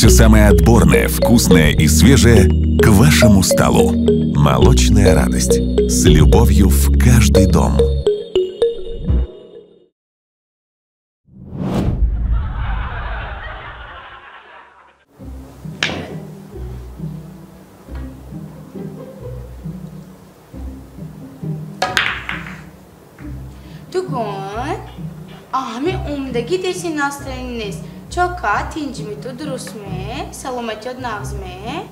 Все самое отборное, вкусное и свежее к вашему столу. Молочная радость. С любовью в каждый дом. Дугон, ҳамин омдагӣ деси настроение нест. Чока, тинҷми ту дурустме, саломатиёт нағзме?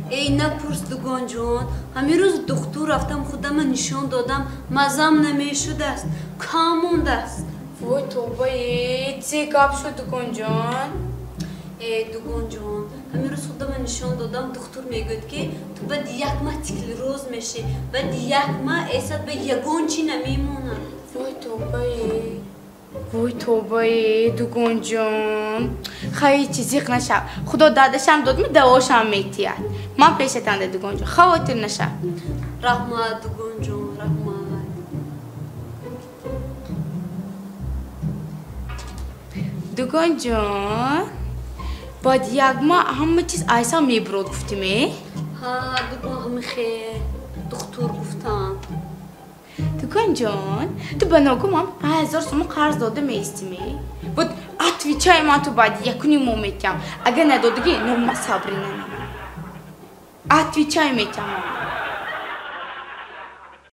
Эй, напурс, дугонҷон, ҳамин рӯз духтур рафтам, худама нишон додам, мазам намешудааст, кам мондааст. Вой, тобае, че гап шуд, дугонҷон? Эй, дугонҷон, ҳамин рӯз худама нишон додам, духтур мегӯяд, ки ту баъди як маҳ склероз мешӣ, баъди як маҳ эсат ба ягон чӣ намемонад. Вой, тобае, вой, тобае, дугонҷон, хай чӣ зиқ нашав, худо дадашам додми, давошам метиҳад. Ман пешатанда, дугонҷон, хавотир нашав. Раҳмат, дугонҷон, раҳмат. Дугонҷон, баъд як маҳ ҳама чиз айса мебурод гуфтиме? Ҳа, дугон, ҳами хел духтур гуфтам. Дугонҷон, ту ба ногумам 1000 сомон қарз дода меистиме? Вот отвечай, ман ту баъди якуним моҳ метиҳам. Агар надодагӣ, нома сабри нанамам. Отвечай, метиҳам.